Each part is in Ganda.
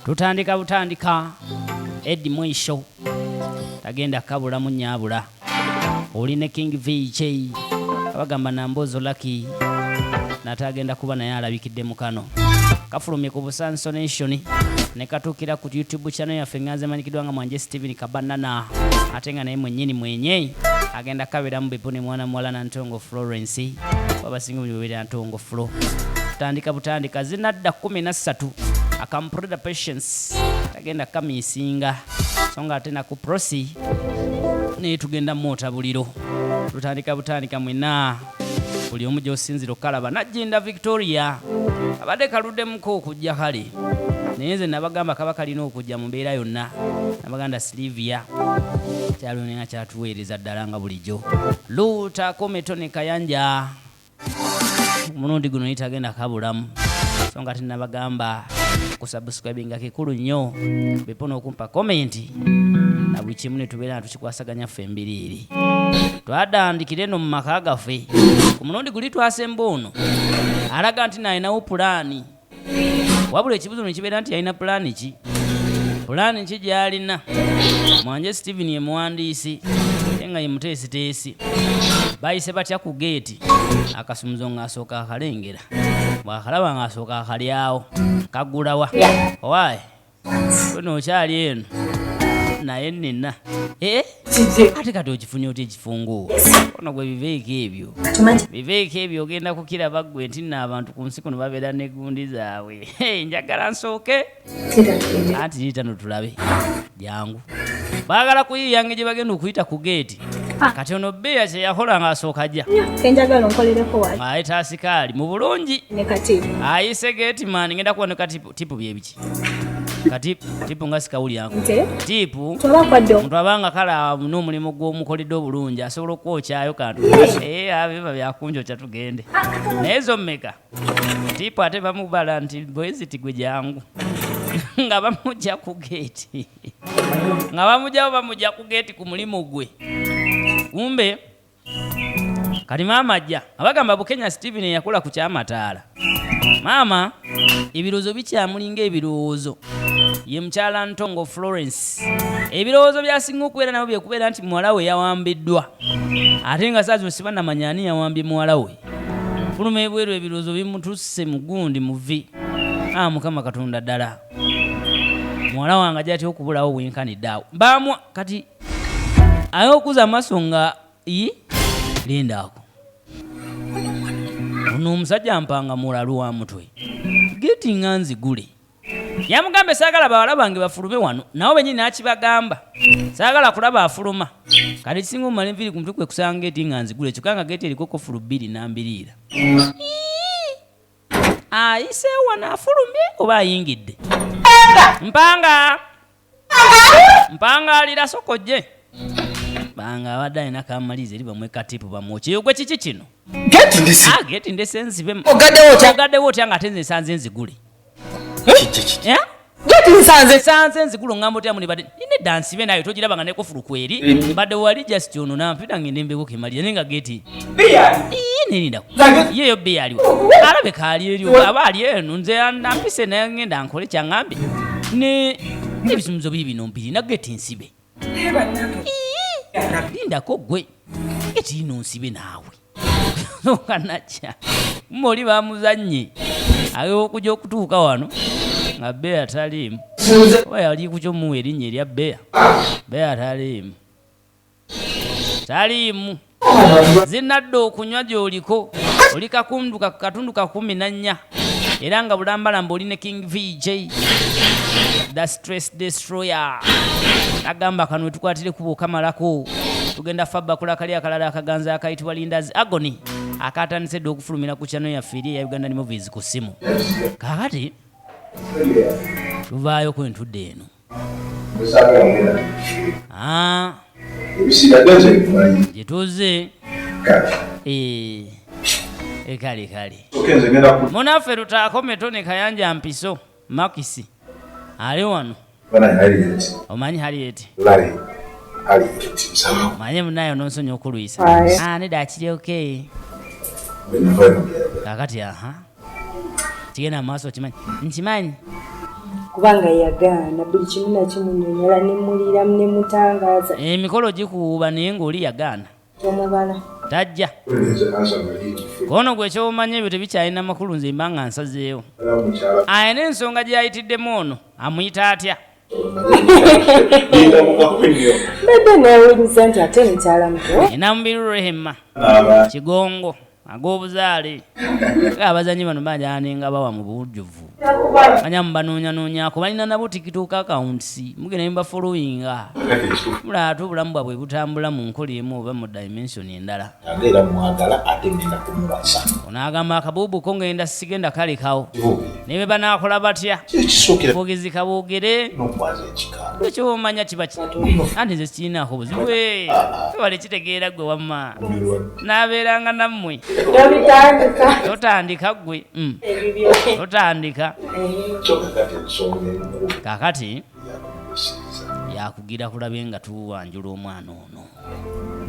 Tutandika butandika. Eddie Mwisho tagenda kabulamu nnyabula. Oli ne King VJ abagamba Nambozo Lucky nate agenda kuba naye alabikidde mu kano kafulumye ku Busanso Nation ne katuukira ku YouTube channel yaffe nga nze manyikiddwa nga Mwanje Steven Kabanana, ate nga naye mwennyini mwenye agenda kabeeramu Bipu ne mwana muwala Nantongo Florence, abasinga obungi bwe Nantongo Flo. Tutandika butandika zinadda 13 akampurida Patience tagenda kamiisinga, so nga ate naku Prosi naye tugenda mwota buliro. Tutandika butandika mwena buli omu gy'osinzira okukalaba. Najjinda Victoria abadde kaluddemuko okujja kale, naye nze nabagamba kaba kalina okujja mu mbeera yonna. Nabaganda Silivia kyalonenga kyatuweereza ddala nga bulijjo. Luutaako Metone Kayanja omulundi guno yitagenda kabulamu, so nga tenabagamba kusubscribinga kikulu nnyo, bepo n'okumpa komenti na buli kimu ne tubeera nga tukikwasaganya ffe embiriiri. Twadandikira eno mu maka gaffe ku mulundi guli twasemba ono alaga nti nalinawo pulaani, wabula ekibuzo ne kibeera nti yalina pulaani ki? Pulaani ki gy'alina? Mwanje Steven ye muwandiisi ate nga ye muteesiteesi. Bayise batya ku geeti? Akasumuzo ng'asooka akalengera, bw'akalaba ng'asooka akalyawo. Kagulawa? Owaaye, kuno okyali eno naye nina ee ate kati okifunye otya ekifunguo? Ono gwe biveeko ebyo, biveeko ebyo, ogenda kukiraba ggwe nti nno abantu ku nsi kuno babeera n'egundi zaabwe. Njagala nsooke anti liitano tulabe. Jangu, baagala kuyiiya ngeri gye bagenda okuyita ku geeti. Kati ono bbeeya kye yakola ng'asooka ajja Kenjagala onkolereko wali. Ayita asikaali mu bulungi. Ne katibu. Ayise geeti man, ngenda kuba ne katipu. Tipu byebiki kati? Tipu nga sikawulyanko. Nte. Tipu. Toba kwadde. Omuntu abanga kale n'omulimu gw'omukoledde obulungi asobola okwokyayo kantu. Biba byakunjokya, tugende naye zo mmeka tipu? Ate bamubala nti bweziti gwe jangu, nga bamujja ku geeti, nga bamugjawo, bamujja ku geeti ku mulimu gwe. Kumbe kati maama ajja abagamba Bukenya Steven eyakola ku kyamataala. Maama ebirowoozo bikyamulinga ebirowoozo. Ye mukyala Ntongo Florence, ebirowoozo byasinga okubeera nabo byekubeera nti muwala we yawambiddwa, ate nga saa zino sibanamanya ani yawambye muwala we. Fuluma ebweru, ebirowoozo bimutusse mugundi muvi. Ah, Mukama Katonda, ddala muwala wange ajja atya okubulawo bwenkanidde awo? Bamwa kati aye okuza amaaso nga i lindaako ono omusajja mpanga mulalu wa mutwe, geeti nga nzigule. Yamugamba, saagala bawala bange bafulume wano. Nawe benyini n'akibagamba, saagala kulaba afuluma. Kati kisinga omumala enviiri ku mutwe kwe kusanga geeti nga nzigule, kyokka nga geeti eriko kofulu bbiri nambiriira. Ayiseewo wano afulumye oba ayingidde? Mpanga, mpanga alira sokojje banga abadde alina kamaliza eri bamwe katipu bamwokye. Gwe kiki kino? Geeti ndisi. Ah, geeti ndese nzibe. Ogaddewo otya? Ogaddewo otya nga ate nze nsanze nzigule? Kiki? Eh? Geeti nsanze. Nsanze nzigule, ongamba otya muni badde nina edda nsibe nayo togiraba nga nekofulu kweri? Mbadde wali just ono nampita ngende mbeko kemalira, naye nga geeti Biyali. Nerinda. Zange- Yeyo bbi aliwo, alabeka ali eri aba ali eno. Nze nampise naye ngenda nkole kyaŋŋambye ne ebisumuzo biibino mpirina geeti nsibe. Lindako gwe, geeti yino nsibe naawe nga najja muli bamuzannye aye okujja okutuuka wano nga bbeya taliimu, oba yali kukyomuwa erinnya erya bbeya. Bbeya taliimu, taliimu. Zinadde okunywa gy'oliko oli kakundu katundu ka 14 era nga bulambalamba. Oli ne King VJ the Stress Destroyer. Agamba kano wetukwatire kuba okamalako tugenda fabba kula kali akalala akaganza akayitibwa Lindas Agony akatandise dda okufulumira ku channel yaffe eri eya Uganda Movies ku ssimu. Kakati tuvaayo kwentudde eno. Ah, Ebisigadde nze bimanyi. Gye tuzze. Kale. Kale kale. Oke, nze ngenda ku Munaffe lutaako Metone Kayanja Mpiso Makisi ali wano. Bana Harriet. Omanyi Harriet? Larry Harriet, nsaba. Manye munaye ononsonyi okulwisa. Aye. Ah, nedda, kiri okay. Bwe nava Kakati aha kigenda mu maaso, okimanyi, nkimanyi. Kubanga yagaana buli kimu nakimunyonyola nemuliramu nemutangaaza. Emikolo gikuwuuba naye ng'oli yagaana. Tomubala. Tajja. Kono gwe ky'omanyi ebyo tebikyalina makulu, nze mba nga nsazeewo. Alina ensonga gye yayitiddemu ono, amuyita atya? Mbadde neewuunyisa nti ate mukyala muto. Enamubiru Rehema Kigongo ag'obuzaale. Abazanyi bano banjaninga bawa mu bujjuvu. Manya mubanoonyanoonyako balina nabo TikTok accounts, mugenda ne mubafollowinga. Mulaba ate obulamu bwabwe butambula mu nkola emu oba mu dimension endala. Ate era mwagala ate ngenda kumuwasa. Ono agamba akabuubu ko ngenda sigenda kalekawo. Ne bwe banaakola batya? Ekisookera Bwogezi kaboogere. n'okwaza ekika. Ekyomanya kiba ki? Anti nze sikirinaako buzibu. Webale kitegeera ggwe wamma. Naabeeranga nammwe. Tobitandika. Totandika ggwe. Ebibyo. Totandika. Kyokka kati ensonga enkulu Kaakati yakumusiiza. yakugira kulabe nga tuwanjula omwana ono.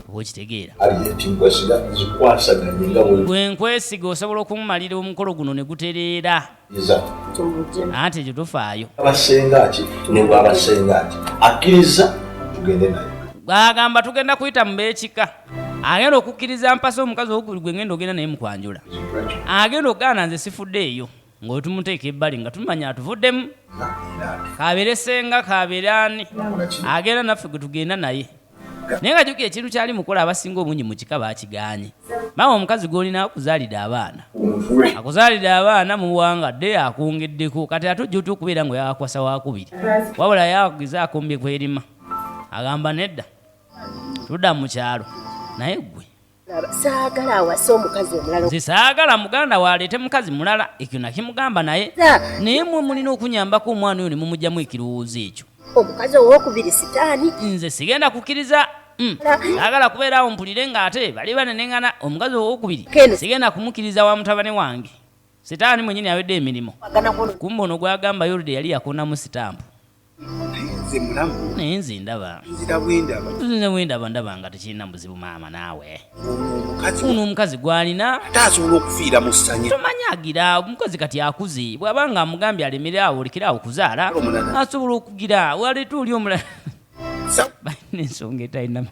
Oba okitegeera? Harriet nkwesiga nzikwasaganye nga bwe Gwe nkwesiga osobola okumumalira omukolo guno ne gutereera. iza. Tumugye. Anti ekyo tofaayo. Abasenga ki ne bw'abasenga ki akkiriza tugende naye. Agamba tugenda kuyita mu beekika. Agenda okukkiriza mpasa omukazi owokubiri gwe ngenda ogenda naye mu kwanjula. Agenda okugaana nze sifuddeeyo. Ng'otumuteeka ebbali nga tumanya atuvuddemu. Kabeere ssenga kabeere ani. Agenda naffe gwe tugenda naye. Naye nga jjukira ekintu kyali mukola abasinga obungi mu kika baakigaanye. Maama omukazi gw'olina akuzaalidde abaana. Akuzaalidde abaana muwangadde akwongeddeko kati ate ojja otya okubeera ng'oyakakwasa waakubiri. Wabula yakugiza akombye kwerima. Agamba nedda. Tudda mu kyalo. Naye ggwe. Saagala awase omukazi omulala. Nze saagala muganda waaleete mukazi mulala, ekyo nakimugamba naye. Naye mmwe mulina okunyambako omwana oyo ne mumuggyamu ekirowoozo ekyo. Omukazi owookubiri sitaani. Nze sigenda kukkiriza. Saagala kubeera awo mpulire ng'ate bali baneneŋŋana omukazi owookubiri. Sigenda kumukkiriza wa mutabani wange. Sitaani mwennyini awedde emirimu. Kumbe ono gw'agamba Yolide yali yakonamu sitampu. Nze mulamu. Naye nze ndaba. Nzira bwe ndaba. Nze bwe ndaba ndaba nga tekirina buzibu maama naawe. Omukazi Ono omukazi gw'alina. Ate asobola okufiira mu ssanya. Tomanyi agira omukazi kati akuze bw'aba nga amugambye alemere awo olekere awo okuzaala asobola okugira waleeta oli omulala. Balina ensonga etalina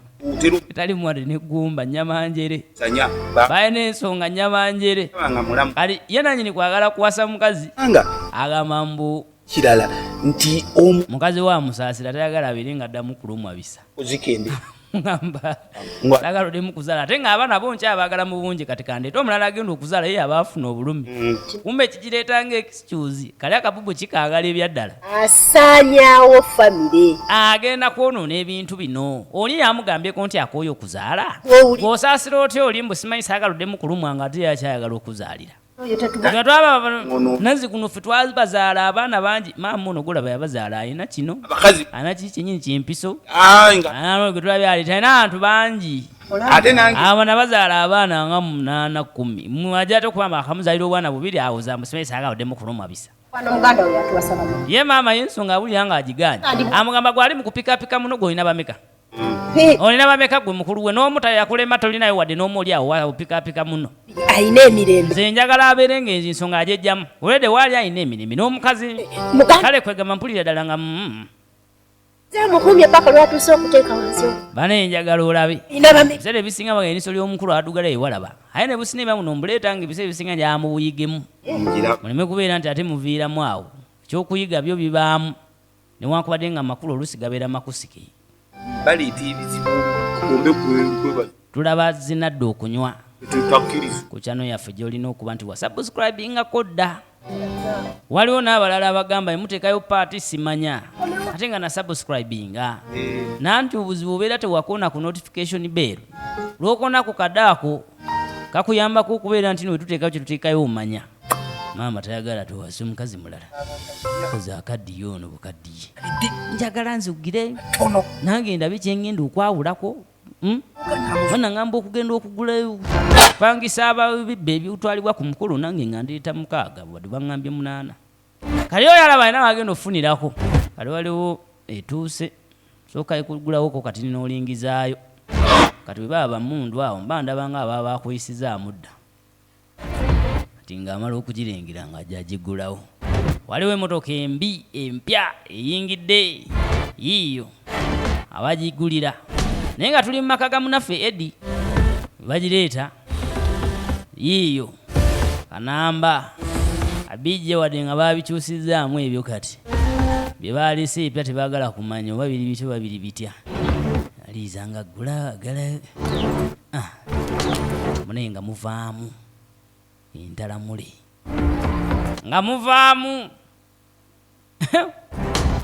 etalimu wadde n'eggumba nnyama njere. Balina ensonga nnyama njere. Kati ye nannyini kwagala kuwasa mukazi agamba mbu kirala nti mukazi we amusaasira tayagala abeere nga addamu kulumwa bisa. Ozikende. Ngamba ayagala oddemu kuzaala ate ng'abaana bo nkyabaagala mu bungi kati kandeete omulala agenda okuzaala ye aba afuna obulumi. Kumbe ekigireeta nga excuse kali akabubu kikaagala ebyaddala. Asaanyaawo famire. Agenda kwonoona ebintu bino. Oli yamugambyeko nti akooye okuzaala. Bw'osaasira otya oli mbu simanyi saagala oddemu kulumwa ng'ate ye akyayagala okuzaalira. Nga twaba nazzi kuno ffe twabazaala abaana bangi. Maama ono gw'olaba yabazaala alina kino. Alina kiki kyennyini ky'empiso. Alina gwe tulabye aleeta alina abantu bangi. Ate nange. Abo nabazaala abaana nga 8 10. Mmwe ajja ate okubamba akamuzaalira obwana bubiri awo za musimanyi saagala oddemu kulumwa bisa. Wano muganda we yatuwasa bameka. Ye maama y'ensonga awulira ng'agigaanye. Amugamba gw'ali mu kupikaapika muno gw'olina bameka. Olina bameka gwe mukulu we n'omu tayakulema tolinayo wadde n'omu oli awo opikaapika muno. Alina emirembe. Nze njagala abeere ng'enzi ensonga agyejjamu. Olwedde waali alina emirembe n'omukazi. Kale kwegamba mpulira ddala nga Nze mukuumye paka lw'atuuse okuteeka wansi. Bane njagala olabe. Olina bameka. Ebiseera ebisinga bagenda eriiso ly'omukulu addugala ewalaba. Aye ne busina eba buno mbuleeta ng'ebiseera ebisinga njamubuyigemu. Muleme kubeera nti ate muviiramu awo. Ekyokuyiga byo bibaamu. Newankubadde nga amakulu oluusi gabeera makusike. Baleeta ebizibu tugombe kwebaza. Tulaba zinadde okunywa. Tutakkiriza. Ku channel yaffe gy'olina okuba nti wasubscribingako dda. Waliwo n'abalala abagamba emuteekayo paati simanya. Ate nga nasubscribinga. Nanti obuzibu obeera tewakoona ku notification bell. Lw'okoona ku kadde ako kakuyambako okubeera nti no tuteekayo kye tuteekayo omanya. Maama tayagala tuwase omukazi mulala. Kozi akaddiye ono bukaddiye. Njagala nzigire. Nange ndabe kye ngenda okwawulako. Bana ngamba okugenda okugula pangisa ababibba ebitwalibwa ku mukolo nange nga ndeeta 6 wadde baŋŋambye 8. Kali oyo alaba alina w'agenda okufunirako. Kali waliwo etuuse sooka ekugulawoko kati n'olingizaayo. Kati bwe baba bamundu awo mba ndaba nga ababa bakuyisizaamu dda. Kati ng'amala okugirengera ng'ajja agiggulawo. Waliwo emmotoka embi empya eyingidde yiiyo abagigulira, naye nga tuli mu maka ga munaffe Edi, bagireeta yiiyo kanamba abijje, wadde nga babikyusizaamu ebyo kati bye baleese ebipya tebaagala kumanya oba biri bitya oba biri bitya. Aliiza nga gula agala. Ah, munaye nga muvaamu entalamule, nga muvaamu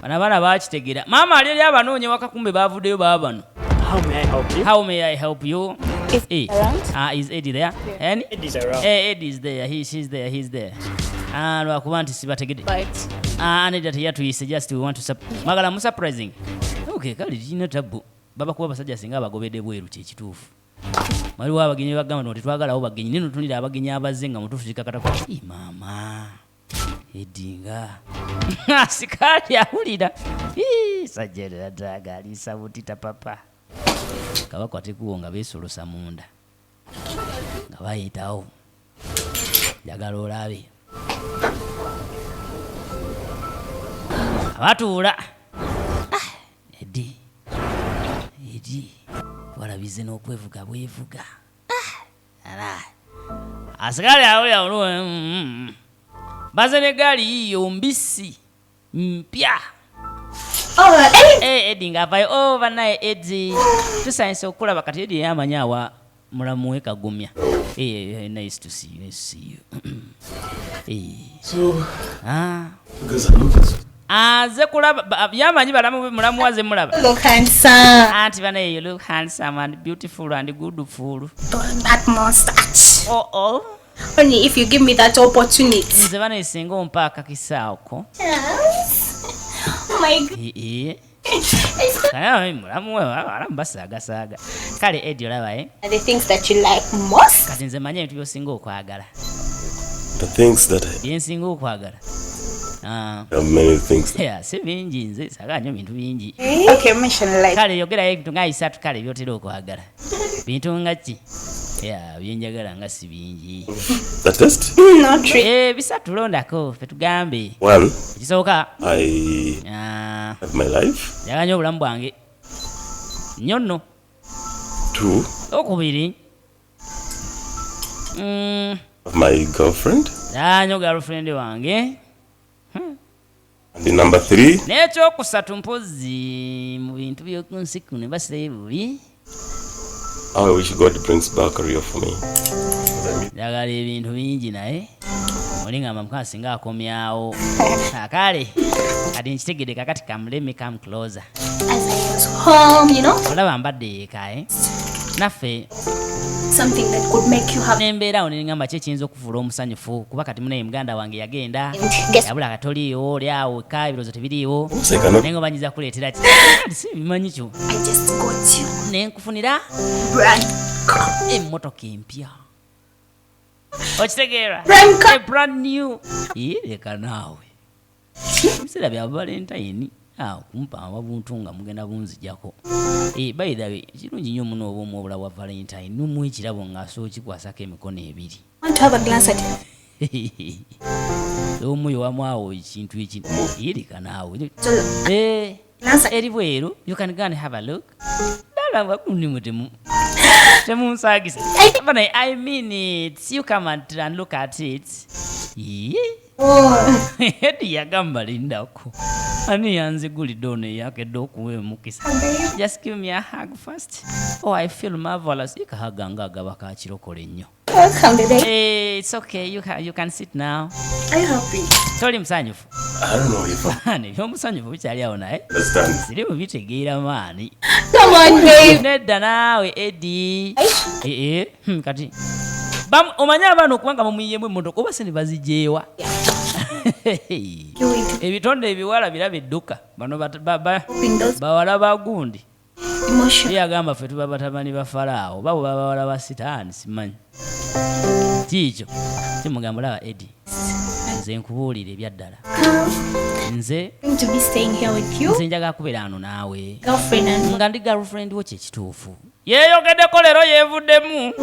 bano abaana bakitegera. Maama ali eri abanoonya waka, kumbe bavuddeyo baabano. How may I help you? How may I help you? Is Eh, around? Ah, is Eddie there? And Eddie's around. Eh, Eddie is there. She's there. He's there. Ah, lwakuba nti sibategedde. But Ah, nedda, teyatuyise. Just we want to mwagala mu surprising. Okay, kale kirina tabbu. Baba kuba abasajja singa abagobedde bweru kyekituufu. Waliwo abagenyi bagamba nti tetwagalawo bagenyi, naye notunira abagenyi abazze nga mutuufu kikakatako. Ii, maama Eddie nga sikaali awulira. Ii, sajja taaga aliisa butita papa. Kabakwate kuwo nga beesolosa munda nga bayitawo, njagala olabe abatuula. Ah, Edi, Edi walabize n'okwevuga bwevuga. Ah, ala asigale awulira olwo baze negaali yiiyo mbisi mpya. Oh, hey. Eh, Edi ng'avayo. Oh, bannaye Edi, tusanyusa okulaba. Kati Edi yamanyi awa mulamu we kagumya. Eh, eh, nice to see you, nice to see you. Eh. So, Ah. because I look at Aze kulaba yamanyi balamu mulamu waze mulaba. Look handsome. Anti banaye, you look handsome and beautiful and goodful. That mustache. Oh. Only if you give me that opportunity. Nze banaye singa ompa akakisa ako. Yes. Oh my God. Eh, eh. Kale mulamu we balamu basaagasaaga. Kale Edi olaba, eh? The things that you like most. Kati nze manyi ebintu by'osinga okwagala. The things that I Byensinga okwagala. Ah. have many things. Yeah, si bingi, nze saagala nnyo bintu bingi. Okay, mention like. Kale yogerayo ebintu nga bisatu kale byotera okwagala. Bintu nga ki? Yeah, byenjagala nga si bingi. The test? Not really. Eh, bisatu londako ffe tugambe. One, Ekisooka, I ah, have my life. njagala nnyo obulamu bwange nnyo nno. Two, Okubiri, my girlfriend. njagala nnyo girlfriend wange. And the number three, N'ekyokusatu, mpozzi mu bintu by'oku nsi kuno basireyo bubi. how I wish God brings back Rio for me. Njagala ebintu bingi, naye oli ngamba mukama singa akomyawo. Kale kati nkitegedde, kakati kamuleme come closer. As I was home, Olaba mbadde yeeka, eh? Naffe something that could make you happy. Nembeera awo neŋŋamba ki ekiyinza okufuula omusanyufu, kuba kati munaye muganda wange yagenda. Guess yabula katoliiwo, oli awo weka, ebirowoozo tebiriiwo. I cannot Naye nga banyiza kuleetera ki? Kati si bimanyi kyo. I just got you Nenkufunira brand car. emmotoka empya, okitegeera? Brand car. A brand new. Ye, leka naawe, ebiseera bya Valentine awo kumpamba buntu nga mugenda bunzijako. Eh, by the way, kirungi nnyo muno oba omu obula bwa Valentine nomuwa ekirabo ng'asobola okikwasako emikono ebiri. Want to have a glance at it? Omuyo wamu awo ekintu eki ye, leka naawe. So, Eh, glance at eri bweru, you can go and have a look. Ddala bakundimu temu temunsagisa. But I mean it, you come and look at it. Ye. Oh. Edi yagamba lindako, ani yanzigulidde ono eyakedde okuwa emukisa? Just give me a hug first. Oh, I feel marvelous. Ikahaga nga agaba ka kirokole nnyo. Welcome, baby. Eh, it's okay, you can sit now. Are you happy? Toli musanyufu? I don't know if I Ani ebyomusanyufu bikyali awo, naye understand. siri mubitegeera maani. Come on, babe. Nedda naawe Edi. Eh, eh, kati omanyi abaana okubanga mumuyiyemu emmotoka oba se ne bazijeewa. You wait. Ebitonde ebiwala biraba edduka bano Hoping those bawala ba gundi. emotions. Ye agamba ffe tuba batabani ba Falaawo, babo baba bawala ba Sitaani, simanyi kiikyo kimugamba. Olaba Edi, nze nkubuulira ebyaddala, nze Going to be staying here with you, nze njagala kubeera ano naawe girlfriend and nga ndi girlfriend wo, kyekituufu. Yeeyogeddeko leero, yeevuddemu,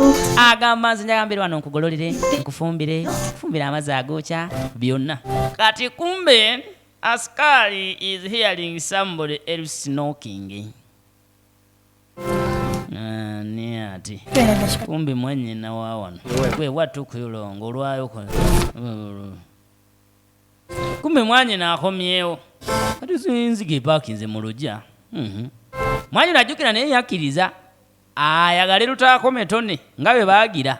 agamba nze njagambire wano nkugololere, nkufumbire, nkufumbire amazzi agookya byonna. Kati kumbe askari is hearing somebody else knocking. Ani ati kumbe mwannyina wa wano gwe watukulongo olwayo. Kumbe mwanyina akomyewo. Kati nzige epaakinze mu lujja. Mwanyina ajjukira naye yakkiriza ayagale lutaakome tone nga bwe baagira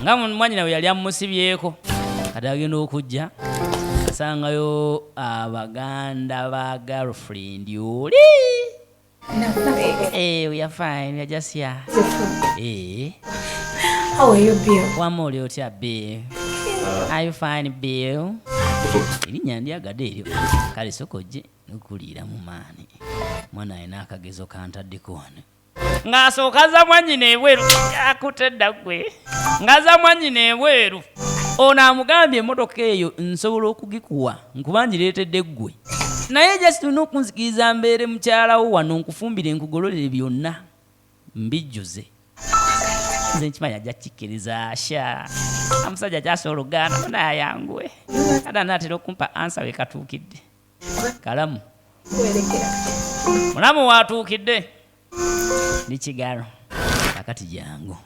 nga mwanyina bwe yali amusibyeko. Kati agenda okujja asangayo abaganda ba girlfriend oli. Eh, we are fine, we are just here. Eh. How are you, Bill? Wamma oli otya, Bill? Are you fine, Bill? Erinnya ndyagadde eryo. Kale sooka ojje nokuliira mu maani. Mwana alina akagezo kantaddeko wano. Ng'asooka aza mwannyina ebweru, akutte dda ggwe. Ng'aza mwannyina ebweru. Ono amugambye emmotoka eyo nsobola okugikuwa nkuba ngireetedde ggwe. Naye just tulina okunzikiriza mbeere mukyalawo wano, nkufumbire, nkugololere byonna mbijjuze. Nze nkimanyi ajja kikkiriza sha omusajja kyasobola okugaana munayanguwe ate anaatera okumpa ansa we katuukidde. Kalamu mulamu watuukidde ndi kigalo kakati jangu.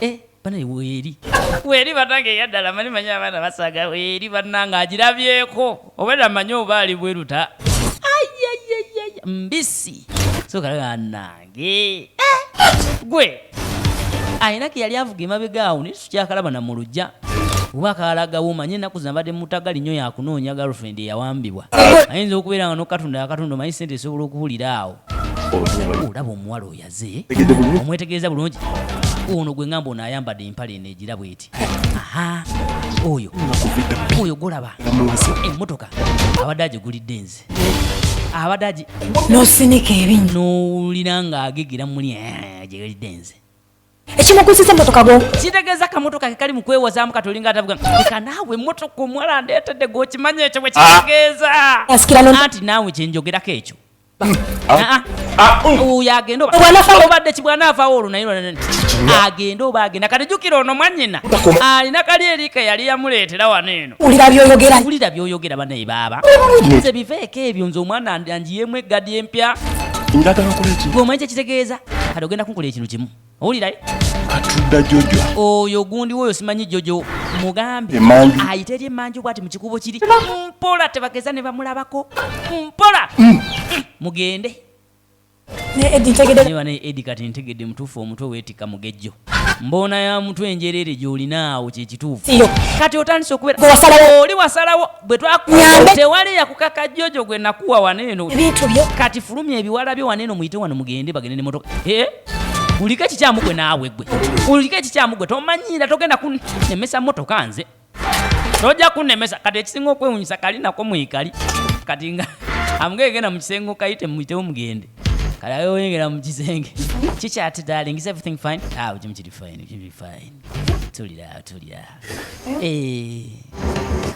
Eh, bana weeri weeri bannange, eyaddala mani manyi abaana basaga weeri bannange agirabyeko obwedda manyi oba ali bweru ta ayayayaya mbisi sokalaga nange gwe alina ke yali avuga emabega awo naye tukyakalaba na mu lujja oba akalagawo. Omanyi ennaku zino abadde mutagali nnyo yakunoonya girlfriend eyawambibwa, ayinza okubeera nga nokatunda akatunda, omanyi sente esobola okuwulira awo. Olaba omuwala oyo aze, omwetegereza bulungi ono gwe ŋŋamba ono ayambadde empale eno egira bweti. Aha, oyo oyo golaba emmotoka abadde agigulidde nze, abadde agi N'osinika ebinnya. N'owulira ng'agegera muli agigulidde nze. Ekimugusisa emmotoka bwo. Kitegeeza kamotoka ke kali mu kwewazaamu kati olinga atavuga leka naawe emmotoka omuwala ndeetedde gweokimanyi ekyo bwe kitegeeza. Asikira Anti naawe kyenjogerako ekyo. Ah, ah. Oyo agenda oba obadde kibwanaafaawo olwo naye agenda oba agenda. Kati jjukira ono mwannyina alina kali eri ke yali yamuleetera wano eno. Wulira by'oyogera. Wulira by'oyogera banaye baaba nze biveeko ebyo, nze omwana anjiyemu eggadi empya. Njagala okola eki? Gwe omanyi kyekitegeeza? Kati ogenda kunkola ekintu kimu, owulira? Katudda Jojo. Oyo gundi woyo simanyi Jojo mugambe. Emanju. Ayite eri emanju bwati mu kikubo kiri mpola, tebageza ne bamulabako mpola, mugende. Ne Edi ntegedde. Naye bane Edi kati ntegedde mutuufu, omutwe weetikka mugejjo, mboona ya mutwe enjereere gy'olina awo kyekituufu. Siyo. Kati otandise okubeera Gwe wasalawo. Oli wasalawo bwe twakuwa. Nyambe. Tewali yakukaka Jojo gwe nakuwa wano eno. Ebintu byo. Kati fulumya ebiwala byo wano eno, muyite wano mugende, bagende nemotoka. Eh? Uliko ekikyamu gwe naawe, gwe uliko ekikyamu gwe, tomanyiira, togenda kunnemesa motoka nze tojja kunnemesa. Kati ekisinga okwewunyisa kali nako mwikali kati nga amugee genda mu kisenge okayite muyitewo mugende. Kale ayoyengera mu kisenge kikyati, "Darling, is everything fine?" "Ah, kimu kiri fine, kiri fine, tulira tulira." Eh.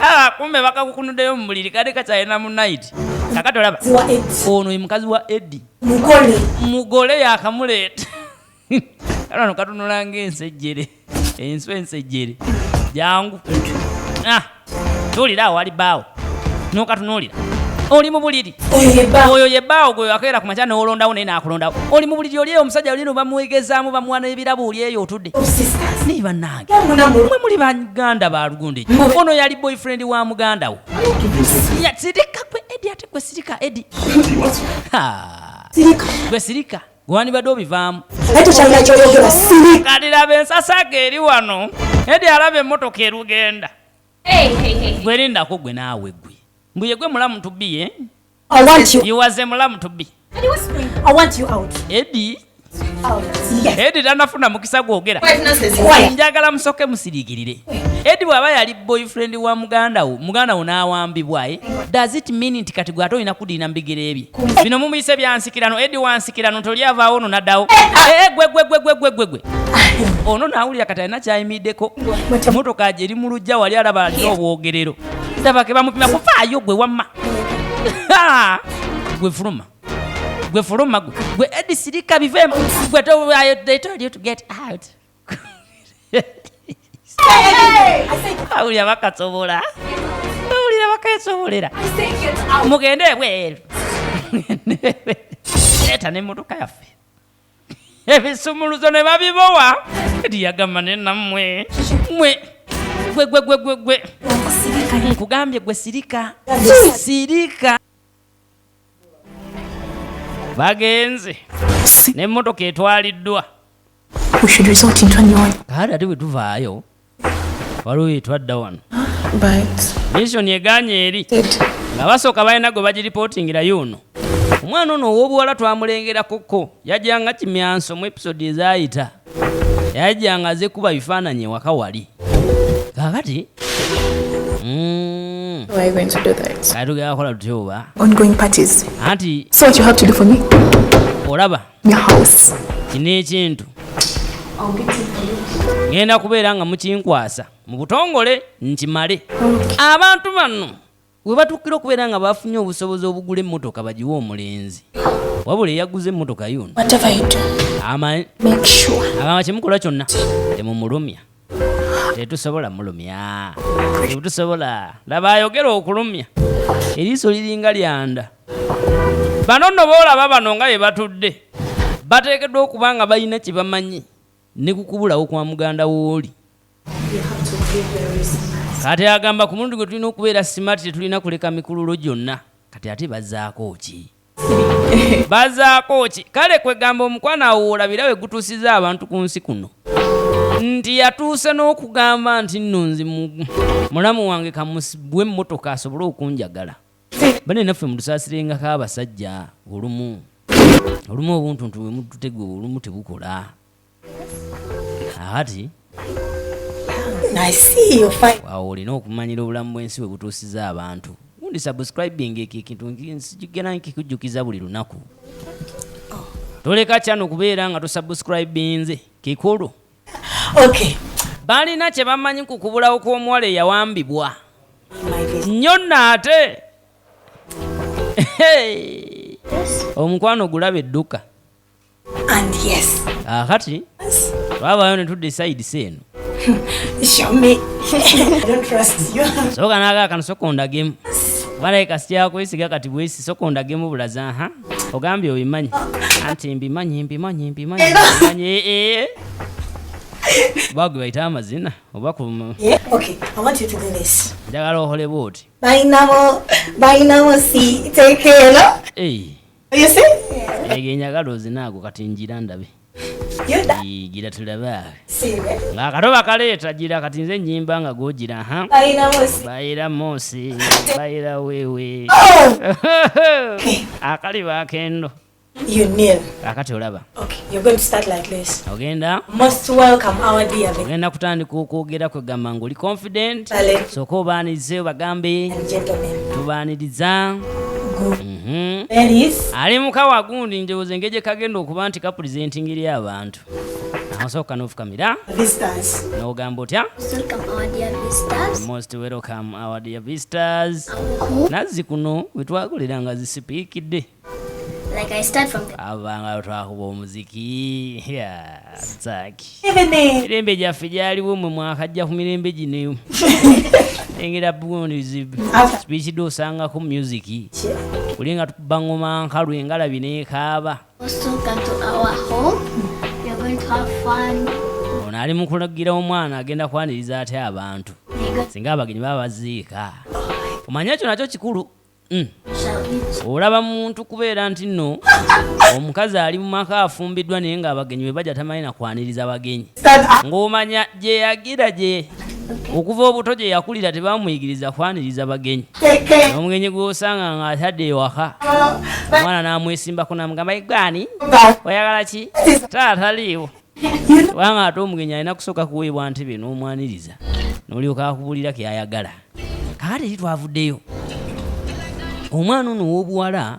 Ah, kumbe bakakukunuddeyo mu buliri kali kakyalina mu night. Kakati olaba Wa Edi. ono ye mukazi wa Edi. Mugole. Mugole yakamuleeta. Kale ono katunula ng'ensejjere, enswa ensejjere. Jangu. Ah, tuulira awo wali bbaawo n'okatunuulira oli mu buliri. Oyo ye bba. Oyo ye bbaawo gwe wakeera ku makya n'olondawo naye n'akulondawo. Oli mu buliri oli eyo, omusajja oli eno bamwegezaamu, bamuwa n'ebirabo, oli eyo otudde. Sisters. Naye bannange Mwe mwe muli baganda ba lugundi. Ono yali boyfriend wa muganda wo. Ya, sirika gwe Edi, ate gwe sirika Edi. Ha. Sirika. Gwe sirika, gwe wandibadde obivaamu. Naye tokyalina kyoyogera, sirika. Kati laba ensasaga eri wano. Edi alaba emmotoka erugenda. Gwe lindako gwe naawe gwe mbuye gwe mulamu to be, eh? I want you. You was a mulamu to be. I want you out. Edi. Out. Yes. Edi tanafuna mukisa gwogera. Why? Njagala musoke musiriikirire. Edi bw'aba yali boyfriend wa muganda wo, muganda wo n'awambibwa, eh? Does it mean nti kati gwe ate olina kudiina mu bigere bye? Bino mumuyise byansikirano. Edi wansikirano toli avaawo ono naddawo. Eh, gwe gwe gwe gwe gwe gwe gwe ono naawulira kati alina kyayimiddeko, motoka gye eri mu lujja wali alaba alina obwogerero ndaba ke bamupima kufaayo. Gwe wamma gwe fuluma. Gwe fuluma gwe. Gwe Edi sirika biveemu. Gwe they told you to get out. Awulira bakasobola. Awulira bakesobolera. Mugende ebweru. Leeta n'emmotoka yaffe. Ebisumuluzo ne babibowa. Edi yagamba ne nammwe. Mwe. Gwe gwe gwe gwe gwe. Nkugambye gwe sirika. Sirika. Bagenze. N'emmotoka etwaliddwa. We should resort into a new one. Kale ate bwe tuvaayo waliwo etwadda wano. But Mission eganye eri nga basooka balina gwe bagiripootingira yuno. Omwana ono ow'obuwala twamulengerakoko yajjanga kimyanso mu episode ezaayita. Yajjanga aze kuba bifaananyi ewaka wali. Kaakati why are you going to do that? Kati tugenda kukola tutya oba? Ongoing parties. Anti So what you have to do for me? Olaba Your house. Kino ekintu ngenda kubeera nga mukinkwasa mu butongole nkimale. Abantu bano we batuukira okubeera nga bafunye obusobozi obugula emmotoka bagiwe omulenzi, wabula eyaguze emmotoka yuno Whatever you do, make sure. Agamba kyemukola kyonna temumulumya, tetusobola mulumya, tetusobola. Laba ayogera okulumya, eriiso liringa lyanda. Bano nno boolaba bano nga bye batudde bateekeddwa okuba nga balina kye bamanyi ne kukubulawo kwa muganda wooli. Kati agamba ku mulundi gwe tulina okubeera smart, tetulina kuleka mikululo gyonna. Kati ate bazaako ki? Bazaako ki? Kale kwegamba omukwano awo olabira we gutuusiza abantu ku nsi kuno, nti yatuuse n'okugamba nti nno nze mulamu wange kamusibwe emmotoka asobole okunjagala. Bane naffe mutusaasirengako abasajja, olumu olumu obuntuntu bwe mututega olumu tebukola. Ati I see you fine. Awo olina okumanyira obulamu bw'ensi bwe butuusiza abantu. Gundi subscribing ekyo ekintu nkigenda nkikujjukiza buli lunaku. Toleka kyano kubeera nga tosubscribinze, kikulu. Okay. Balina kye bamanyi ku kubulawo kw'omuwala eyawambibwa. Nnyo nno ate. Hey! Omukwano gulaba edduka. And yes. Akati twavaayo ne tudda esayidi eno. Show me. I don't trust you. Sooka n'agaa kano sooka ondagemu. Balabika sikyakwesiga kati bwesi sooka ondagemu bulaza ha. Ogambye obimanyi. Anti mbimanyi mbimanyi mbimanyi mbimanyi. Bagwe bayita amazina oba ku Yeah, okay. I want you to do this. Njagala okole bw'oti. Bainamo, bainamo si take care. Hey. You see? Ege njagala ozinaago kati ngira ndabe. You da- Gira tulabe. See, eh? Ng'akatoba kaleeta gira kati nze nnyimba nga gw'ogira, ha? Bainamo si. Bayira mosi, bayira wewe. Oh! Akali bakendo. You kneel. Akati olaba. Okay, you're going to start like this. Ogenda. Most welcome our dear Ogenda kutandika okwogera kwegamba ng'oli confident. Vale. Sooka obaanirize obagambe. Gentlemen. Tubaaniriza. Ladies. Ali mukawa gundi ndowooza engeri gye kagenda okuba nti kapurezentinga eri abantu. Osooka n'ofukamira. Visitors. N'ogamba otya? Welcome our dear visitors. Most welcome our dear visitors. Nazzi kuno we twakolera nga zisipiikidde. Like I start from the Abanga twakuba omuziki. Yeah, zaki. Evening. Mirembe gyaffe gyaliwo mmwe mwakajja ku mirembe gino. Engera gundi sipiikidde osangako music. Kuli nga tukuba ngoma nkalu engalabi n'ekaaba. Most welcome to our home. We are going to have fun. Ono ali mu kulagira omwana agenda kwaniriza atya abantu. Singa abagenyi baba baziika. Omanye ekyo nakyo kikulu. Olaba muntu kubeera nti nno omukazi ali mu maka afumbiddwa naye ng'abagenyi bwe bajja tamanyi na kwaniriza bagenyi. Ng'omanya gye yagira gye okuva obuto gye yakulira tebamuyigiriza kwaniriza bagenyi. Omugenyi gw'osanga ng'atadde ewaka omwana n'amwesimbako n'amugamba gwani oyagala ki? Taata taliiwo. Kubanga ate omugenyi alina kusooka kuweebwa ntebe n'omwaniriza n'olyoka akubuulira ky'ayagala. Kaakati eri twavuddeyo. Omwana ono ow'obuwala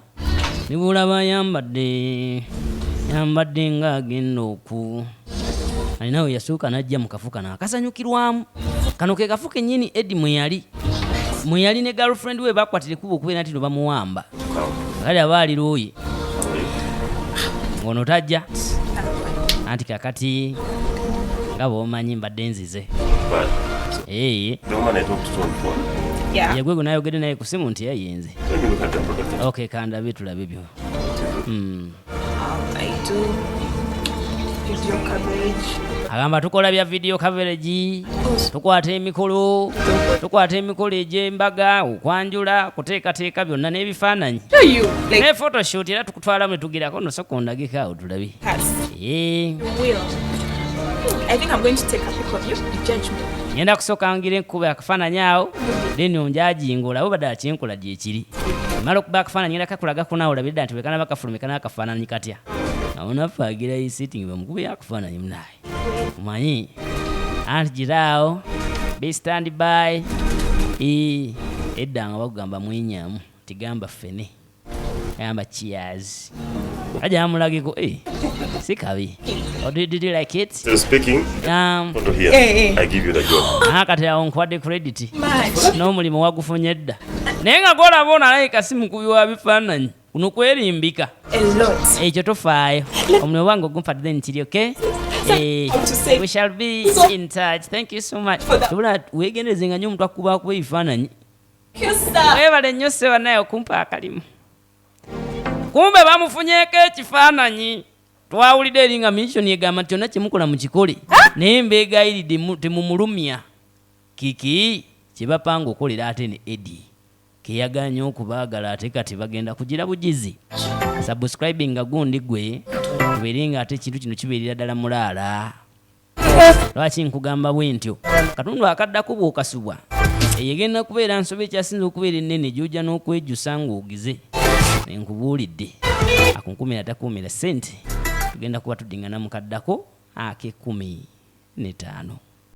ne bw'olaba ayambadde ng'agenda oku alina we yasooka n'ajja mu kafo kano akasanyukirwamu. Kano ke kafo kennyini Eddie mwe yali. Mwe yali ne girlfriend we bakwatira ekkubo okubeera nti no bamuwamba. Kale aba ali looye. Ng'ono tajja. Anti kakati nga bw'omanyi mbadde nzize. But Ee. the woman I talked to on phone. Yeah. Ye gwe gwe nayogedde naye ku simu nti yayinze. Let me look at the product. Okay, kandabe tulabe byo. I do video coverage. Agamba tukola bya video coverage, tukwata emikolo, tukwata emikolo egy'embaga, okwanjula, kuteekateeka byonna n'ebifaananyi. Do you like Ne photoshoot era tukutwalamu ne tugirako no sooka ondageko awo tulabe. us? Ee. You will. I think I'm going to take a pic of you. Judge me. Ngenda kusooka ngira enkuba akafaananyi awo, then onjajinga olabe oba ddala kyenkola gyekiri. Mala okuba akafaananyi ngenda kakulagako naawe olabire ddala nti bwe kanaba kafulumye kanaba kafaananyi katya. Awo naffe agira sitting bamukube akafaananyi munaaye. Omanyi anti giraawo be stand by. Ee, edda nga bakugamba mwenyamu tigamba ffene gamba cheers. Aja amulageko eh, si kabi. Oh, did you like it? Still speaking. Photo here. I give you the job. Ah, kati awo nkuwadde credit Much. N'omulimu wagufunye dda, naye nga gwolaba ono alabika si mukubi wa bifaananyi, kuno kwerimbika. A lot. Ekyo tofaayo, omulimu wange ogumpadde then kiri okay. Eh, How to say we shall be in touch. Thank you so much. Tubula weegendereze nga nnyo omuntu akubakuba ebifaananyi. Thank you, sir. Weebale nnyo sseba naye okumpa akalimu. Kumbe bamufunyeeko ekifaananyi. Twawulidde eri nga mission egamba nti kyonna kyemukola mukikole, naye mbeegayiridde temumulumya. Kiki kyebapanga okolera ate ne Eddie keyaganye okubaagala, ate kati bagenda kugira bugizi. Subscribing nga gundi gwe tubeere nga ate ekintu kino kibeerera ddala mulaala. Lwaki nkugamba bwe ntyo? Katundu akaddako bw'okasubwa eyo egenda kubeera nsobi ekyasinza okubeera ennene gy'ojja n'okwejjusa ng'ogize. Nkubuulidde, akunkumira takuumira ssente. Tugenda kuba tuddingana mu kaddako ak'ekumi n'etaano.